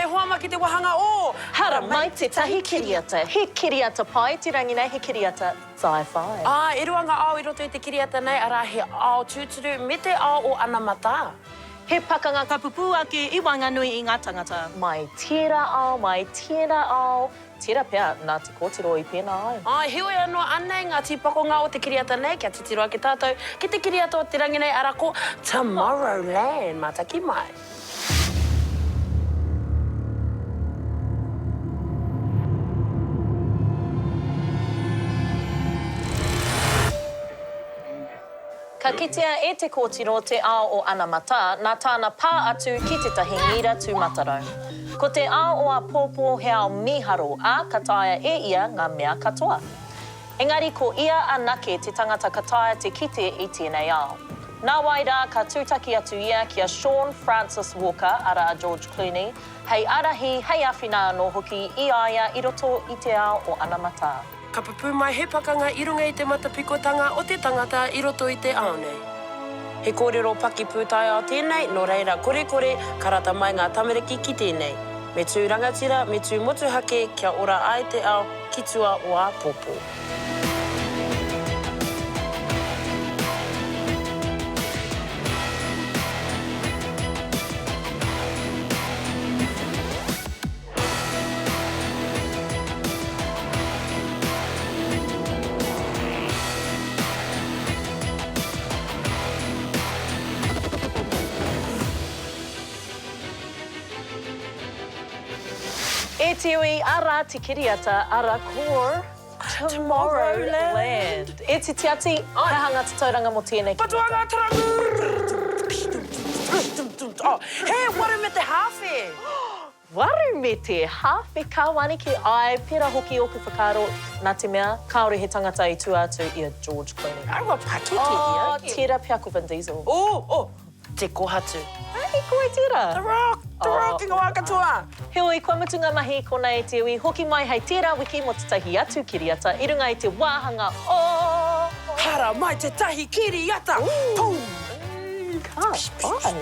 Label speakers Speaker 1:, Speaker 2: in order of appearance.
Speaker 1: hoa ma ki te wahanga o
Speaker 2: Haramai tētahi kiriata. He kiriata pai te rangi nei, he kiriata sci-fi.
Speaker 1: Ā, e rua ngā ao i roto i te kiriata nei, arā, he ao tūturu me te ao o anamata.
Speaker 2: He pakanga ka pupū ake i waenganui i ngā tangata. Mai tērā ao, mai tērā ao, tērā pea nā te kōtiro i pēnā ai.
Speaker 1: Āe, heoi anō, anei ngā tīpakonga o te kiriata nei, kia titiro ake tātou ki te kiriata o te rangi nei, arā ko Tomorrowland. Mātaki mai.
Speaker 2: Ka kitea e te kōtiro te ao o anamata nā tāna pā atu ki tētahi ngira tūmatarau. Ko te ao o āpōpō he ao mīharo, ā, ka taea e ia ngā mea katoa. Engari ko ia anake te tangata ka taea te kite i tēnei ao. Nāwai rā ka tūtaki atu ia ki a Sean Francis Walker, arā a George Clooney, hei ārahi, hei āwhina anō hoki i a ia i roto i te ao o anamata.
Speaker 1: Ka pupū mai he pakanga i runga i te matapikotanga o te tangata i roto i te ao nei. He kōrero paki pūtaiao tēnei, nō reira korekore ka rata mai ngā tamariki ki tēnei. Me tū rangatira, me tū motuhake kia ora ai te ao ki tua o āpōpō.
Speaker 2: E te ui, arā te kiriata, arā ko Tomorrowland. E te Tiati, he aha ngā tatauranga mō tēnei kiriata?
Speaker 1: Patua ngā tarangu! He waru me te hāwhe!
Speaker 2: Waru me te hāwhe kāwaniki, āe, pērā hoki ōku whakaaro, nā te mea, kāore he tangata i tua atu i a George Clooney.
Speaker 1: Aua pakeke ia
Speaker 2: Oh, ki. Tērā pea ko Vin Diesel.
Speaker 1: Oh, oh, te kohatu.
Speaker 2: Hei, ko wai tērā?
Speaker 1: The Rock, The Rock i ngā wā katoa.
Speaker 2: Heoi, kua mutu ngā mahi i konei te iwi, hoki mai hei tērā wiki mō tētahi atu kiriata i runga i te wāhanga o.
Speaker 1: Haramai tētahi kiriata! Pū!
Speaker 2: Ka pai.